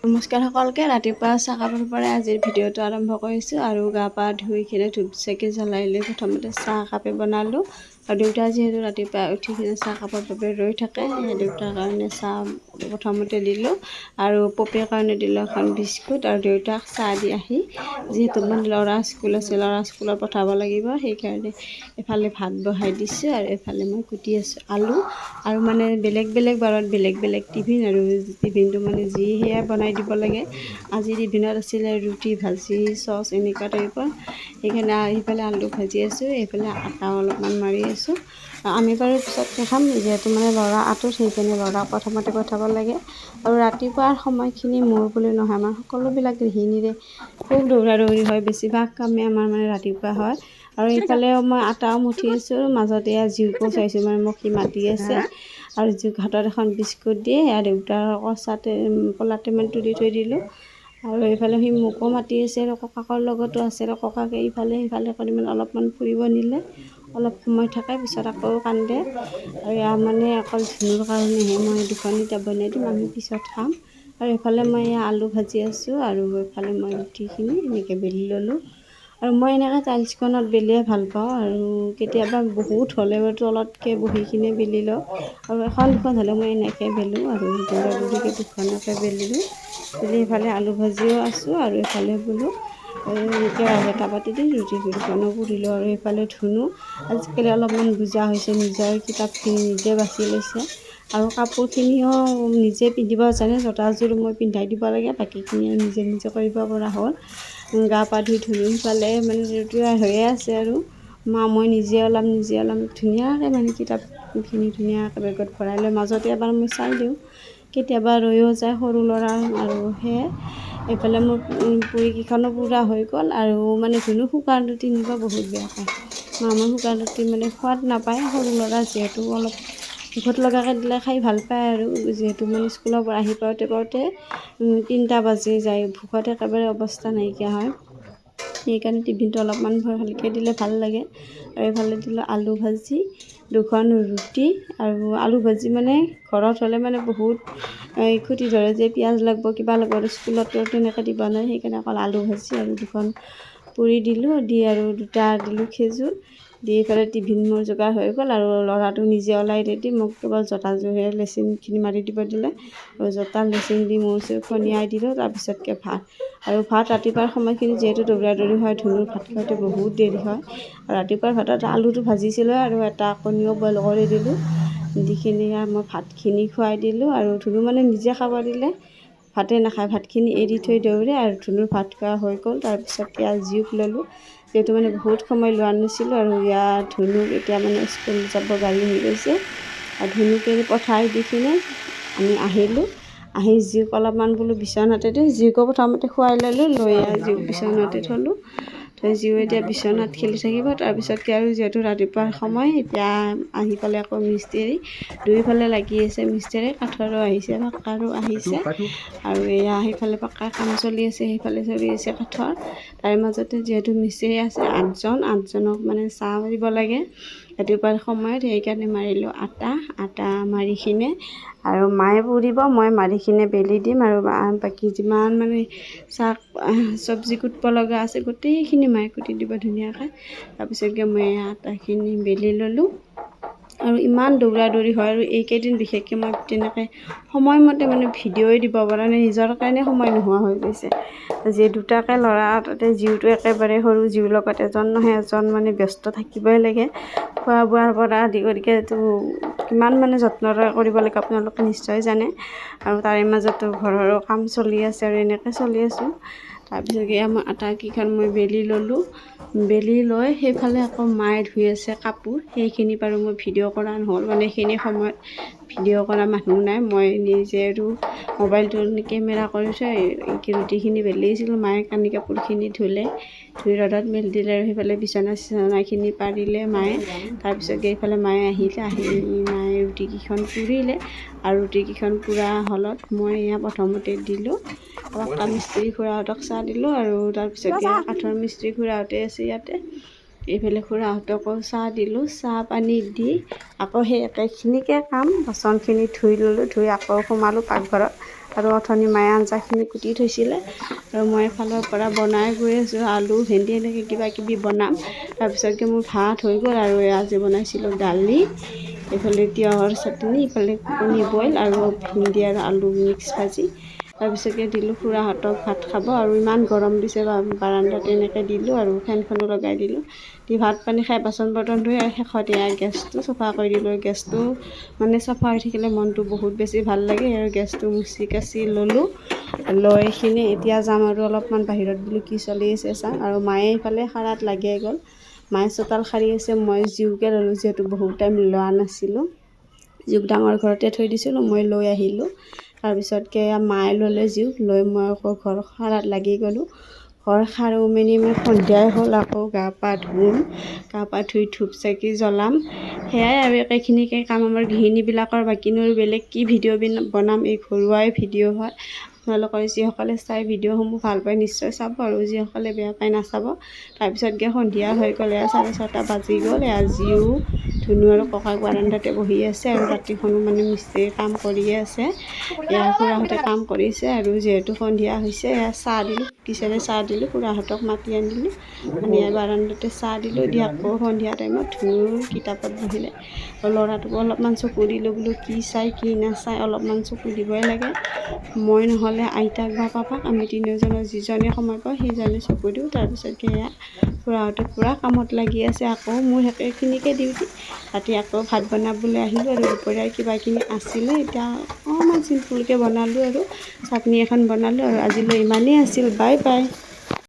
নমস্কাৰ সকলোকে। ৰাতিপুৱা চাহকাপৰ পৰাই আজিৰ ভিডিঅ'টো আৰম্ভ কৰিছোঁ আৰু গা পা ধুই কিনে ধূপ চাকি জ্বলাই লৈ প্ৰথমতে চাহ একাপে বনালোঁ। আৰু দেউতা যিহেতু ৰাতিপুৱা উঠি কিনে চাহকাপৰ বাবে ৰৈ থাকে, সেই দেউতাৰ কাৰণে চাহ প্ৰথমতে দিলোঁ আৰু পপীৰ কাৰণে দিলোঁ এখন বিস্কুট। আৰু দেউতাক চাহ দি আহি, যিহেতু মানে ল'ৰা স্কুল আছে, ল'ৰা স্কুলত পঠাব লাগিব, সেইকাৰণে এফালে ভাত বহাই দিছোঁ আৰু এফালে মই কুটি আছোঁ আলু। আৰু মানে বেলেগ বেলেগ বাৰত বেলেগ বেলেগ টিফিন, আৰু টিফিনটো মানে যি সেয়া বনাই দিব লাগে। আজি টিফিনত আছিলে ৰুটি, ভাজি, চচ এনেকুৱা টাইপৰ। সেইকাৰণে সেইফালে আলু ভাজি আছোঁ, এইফালে আটা অলপমান মাৰি আছোঁ। আমি বাৰু পিছতকৈ খাম, যিহেতু মানে ল'ৰা আঁতৰত, সেইকাৰণে ল'ৰাক প্ৰথমতে পঠাব লাগে। আৰু ৰাতিপুৱাৰ সময়খিনি মোৰ বুলি নহয়, আমাৰ সকলোবিলাক গৃহিণীৰে খুব দৌৰা দৌৰি হয়। বেছিভাগ কামেই আমাৰ মানে ৰাতিপুৱা হয়। আৰু এইফালেও মই আটাও মুঠি আছোঁ, মাজতে এয়া জীউকো চাইছোঁ, মানে মোক সি মাতি আছে। আৰু জীউক হাতত এখন বিস্কুট দিয়ে এয়া দেউতাৰ কচাতে ক'লাতে মানে তুলি থৈ দিলোঁ। আৰু এইফালে সি মোকো মাতি আছে আৰু ককাকৰ লগতো আছে, আৰু ককাকে ইফালে সিফালে কৰি মানে অলপমান ফুৰিব নিলে অলপ সময় থাকে, পিছত আকৌ কান্দে। আৰু এয়া মানে অকল ধুনুৰ কাৰণেহে মই দুখন এতিয়া বনাই দিম, আমি পিছত খাম। আৰু এইফালে মই এয়া আলু ভাজি আছোঁ আৰু এইফালে মই ৰুটিখিনি এনেকৈ বেলি ল'লোঁ। আৰু মই এনেকৈ টাইলছখনত বেলিয়ে ভাল পাওঁ, আৰু কেতিয়াবা বহুত হ'লে বাৰু তলতকৈ বহি কিনে বেলি লওঁ, আৰু এখন দুখন হ'লে মই এনেকৈ বেলোঁ। আৰু দৌৰা দৌৰিকৈ দুখনকৈ বেলিলোঁ, বেলি এইফালে আলু ভাজিও আছোঁ আৰু এইফালে বোলো কেৰাহী এটা পাতি দি ৰুটি দুখনো পুৰিলোঁ। আৰু এইফালে ধুনু আজিকালি অলপমান বুজা হৈছে, নিজৰ কিতাপখিনি নিজে বাছি লৈছে আৰু কাপোৰখিনিও নিজে পিন্ধিব জানে। জোতাযোৰ মই পিন্ধাই দিব লাগে, বাকীখিনি নিজে নিজে কৰিব পৰা হ'ল। গা পা ধুই ধুনু সিফালে মানে তৈয়াৰ হৈয়ে আছে, আৰু মা মই নিজে ওলাম, নিজে ওলাম। ধুনীয়াকৈ মানে কিতাপখিনি ধুনীয়াকৈ বেগত ভৰাই লৈ মাজতে এবাৰ মই চাই দিওঁ, কেতিয়াবা ৰৈও যায় সৰু ল'ৰা। আৰু সেয়ে এইফালে মোৰ পুৰিকেইখনো পুৰা হৈ গ'ল। আৰু মানে ধুনু শুকান ৰুটি নিব বহুত বেয়া পায়। মা মই শুকান ৰুটি মানে সোৱাদ নাপায়, সৰু ল'ৰা যিহেতু অলপ মুখত লগাকৈ দিলে খাই ভাল পায়। আৰু যিহেতু মানে স্কুলৰ পৰা আহি পাওঁতে পাওঁতে 3টা বাজি যায়, ভোকত একেবাৰে অৱস্থা নাইকিয়া হয়, সেইকাৰণে টিফিনটো অলপমান ভালকৈ দিলে ভাল লাগে। আৰু এইফালে দিলোঁ আলু ভাজি, দুখন ৰুটি। আৰু আলু ভাজি মানে ঘৰত হ'লে মানে বহুত এই খুটি ধৰে যে পিঁয়াজ লাগব, কিবা লাগব, আৰু স্কুলতো তেনেকৈ দিব নোৱাৰে, সেইকাৰণে অকল আলু ভাজি আৰু দুখন পুৰি দিলোঁ দি আৰু দুটা দিলোঁ খেজুৰ দি এইফালে টিফিন মোৰ যোগাৰ হৈ গ'ল। আৰু ল'ৰাটো নিজে ওলাই ৰেডি, মোক কেৱল জোতাযোৰহে লেচিনখিনি মাৰি দিব দিলে, আৰু জোতা লেচিন দি মোৰ ফনিয়াই দিলোঁ। তাৰপিছতকৈ ভাত। আৰু ভাত ৰাতিপুৱাৰ সময়খিনি যিহেতু দৌৰা দৌৰি হয়, ধুনুৰ ভাত খাওঁতে বহুত দেৰি হয়। আৰু ৰাতিপুৱাৰ ভাতত আলুটো ভাজিছিলোঁ আৰু এটা কণীও বইল কৰি দিলোঁ, দি কিনে আৰু মই ভাতখিনি খুৱাই দিলোঁ। আৰু ধুনু মানে নিজে খাব দিলে ভাতে নাখায়, ভাতখিনি এৰি থৈ দৌৰে। আৰু ধুনুৰ ভাত খোৱা হৈ গ'ল। তাৰপিছত জীউক ল'লোঁ, যিহেতু মানে বহুত সময় লোৱা নাছিলোঁ। আৰু ইয়াত ধুনুক এতিয়া মানে স্কুল যাব গাড়ী আহি গৈছে, আৰু ধুনুকে পঠাই দি কিনে আমি আহিলোঁ। আহি জীউক অলপমান বোলো বিচনাতে দিওঁ, জীউকো প্ৰথমতে খুৱাই ল'লোঁ, লৈ আৰু জীউক বিচনাতে থ'লোঁ, থৈ জীউ এতিয়া বিচনাত খেলি থাকিব। তাৰপিছতকৈ আৰু যিহেতু ৰাতিপুৱাৰ সময়, এতিয়া আহি পালে আকৌ মিস্ত্ৰী দুয়োফালে লাগি আছে, মিস্ত্ৰী কাঠৰো আহিছে, পাকাৰো আহিছে। আৰু এয়া সেইফালে পাকাৰ কাম চলি আছে, সেইফালে চলি আছে কাঠৰ। তাৰ মাজতে যিহেতু মিস্ত্ৰী আছে 8জন, 8জনক মানে চাহ দিব লাগে ৰাতিপুৱাৰ সময়ত, সেইকাৰণে মাৰিলোঁ আটা। আটা মাৰি কিনে আৰু মায়ে পুৰিব, মই মাৰি কিনে বেলি দিম। আৰু বাকী যিমান মানে শাক চব্জি কুটিব লগা আছে গোটেইখিনি মায়ে কুটি দিব ধুনীয়াকৈ। তাৰপিছতকৈ মই আটাখিনি বেলি ল'লোঁ। আৰু ইমান দৌৰা দৌৰি হয়, আৰু এইকেইদিন বিশেষকৈ মই তেনেকৈ সময়মতে মানে ভিডিঅ'ই দিব পৰা নাই, নিজৰ কাৰণে সময় নোহোৱা হৈ গৈছে। যে দুটাকৈ ল'ৰা, তাতে জীউটো একেবাৰে সৰু, জীউৰ লগত এজন নহয় এজন মানে ব্যস্ত থাকিবই লাগে। খোৱা বোৱাৰ পৰা আদি কৰিকেতো কিমান মানে যত্ন কৰিব লাগে আপোনালোকে নিশ্চয় জানে। আৰু তাৰে মাজতো ঘৰৰো কাম চলি আছে আৰু এনেকৈ চলি আছোঁ। তাৰপিছত এয়া মই আটাকেইখন মই বেলি ল'লোঁ, বেলি লৈ সেইফালে আকৌ মায়ে ধুই আছে কাপোৰ। সেইখিনি বাৰু মই ভিডিঅ' কৰা নহ'ল, মানে সেইখিনি সময়ত ভিডিঅ' কৰা মানুহ নাই, মই নিজে আৰু মোবাইলটো কেমেৰা কৰি থৈ ৰুটিখিনি বেলিছিলোঁ। মায়ে কানি কাপোৰখিনি ধুলে, ধুই ৰ'দত মেলি দিলে। আৰু সেইফালে বিচনা চিচনাখিনি পাৰিলে মায়ে। তাৰপিছত এইফালে মায়ে আহিলে, আহি মায়ে ৰুটিকেইখন পুৰিলে। আৰু ৰুটিকেইখন পুৰা হ'লত মই এয়া প্ৰথমতে দিলোঁ পাকা মিস্ত্ৰী খুৰাহঁতক চাহ দিলোঁ। আৰু তাৰপিছত কাঠৰ মিস্ত্ৰী খুৰাহঁতে আছে ইয়াতে, এইফালে খুৰাহঁতকো চাহ দিলোঁ। চাহ পানী দি আকৌ সেই একেখিনিকে কাম, বাচনখিনি ধুই ল'লোঁ, ধুই আকৌ সোমালোঁ পাকঘৰত। আৰু অথনি মায়ে আঞ্জাখিনি কুটি থৈছিলে আৰু মই এফালৰ পৰা বনাই গৈ আছোঁ, আলু ভেন্দি এনেকৈ কিবা কিবি বনাম। তাৰপিছতকৈ মোৰ ভাত হৈ গ'ল। আৰু এয়া আজি বনাইছিলোঁ দালি, এইফালে তিয়ঁহৰ চাটনি, ইফালে কণী বইল আৰু ভেন্দি আৰু আলু মিক্স ভাজি। তাৰপিছতকৈ দিলোঁ খুৰাহঁতক ভাত খাব। আৰু ইমান গৰম দিছে, বাৰাণ্ডাত এনেকৈ দিলোঁ আৰু ফেনখনো লগাই দিলোঁ। দি ভাত পানী খাই বাচন বৰ্তন ধুই আৰু শেষত এয়া গেছটো চফা কৰি দিলোঁ। গেছটো মানে চফা হৈ থাকিলে মনটো বহুত বেছি ভাল লাগে। আৰু গেছটো মুচি কাচি ল'লোঁ, লৈ কিনে এতিয়া যাম আৰু অলপমান বাহিৰত বোলো কি চলি আছে চাওঁ। আৰু মায়ে এইফালে সাৰাত লাগিয়ে গ'ল, মায়ে চোতাল সাৰি আছে। মই জীউকে ল'লোঁ, যিহেতু বহুত টাইম লোৱা নাছিলোঁ। জীউক ডাঙৰ ঘৰতে থৈ দিছিলোঁ, মই লৈ আহিলোঁ। তাৰপিছতকৈ মায়ে ল'লে জীউক, লৈ মই আকৌ ঘৰ সাৰাত লাগি গ'লোঁ। ঘৰ সাৰোঁ মেলি মই সন্ধিয়াই হ'ল, আকৌ গা পা ধুম, গা পা ধুই ধূপ চাকি জ্বলাম, সেয়াই আৰু একেখিনিকে কাম আমাৰ গৃহিণীবিলাকৰ। বাকীনো আৰু বেলেগ কি ভিডিঅ' বনাম, এই ঘৰুৱাই ভিডিঅ' হয়। আপোনালোকৰ যিসকলে চাই ভিডিঅ'সমূহ ভাল পায় নিশ্চয় চাব, আৰু যিসকলে বেয়া পায় নাচাব। তাৰপিছত গৈ সন্ধিয়া হৈ গ'ল, এয়া 6:30 বাজি গ'ল। এয়া জীউ ধুনু আৰু ককাক বাৰাণ্ডাতে বহি আছে আৰু ৰাতিখনো মানে মিস্ত্ৰীয়ে কাম কৰিয়ে আছে। এয়া খুৰাহঁতে কাম কৰিছে। আৰু যিহেতু সন্ধিয়া হৈছে, এয়া চাহ দিলোঁ, কিচেনে চাহ দিলোঁ, খুৰাহঁতক মাতি আনিলোঁ, আনি এয়া বাৰাণ্ডাতে চাহ দিলোঁ। দি আকৌ সন্ধিয়া টাইমত ধুনুৰ কিতাপত বহিলে। আৰু ল'ৰাটোকো অলপমান চকু দিলোঁ, বোলো কি চাই কি নাচায় অলপমান চকু দিবই লাগে। মই নহ'লে আইতাক বা পাপাক, আমি তিনিওজনৰ যিজনে সময় পাওঁ সেইজনে চকু দিওঁ। তাৰপিছত এয়া খুৰাহঁতে পূৰা কামত লাগি আছে, আকৌ মোৰ একেখিনিকে ডিউটি। ৰাতি আকৌ ভাত বনাবলৈ আহিলোঁ আৰু দুপৰীয়াৰ কিবাকিবি আছিলে, এতিয়া অকণমান চিম্পুলকৈ বনালোঁ আৰু চাটনি এখন বনালোঁ। আৰু আজিলৈ ইমানেই আছিল, বাই বাই।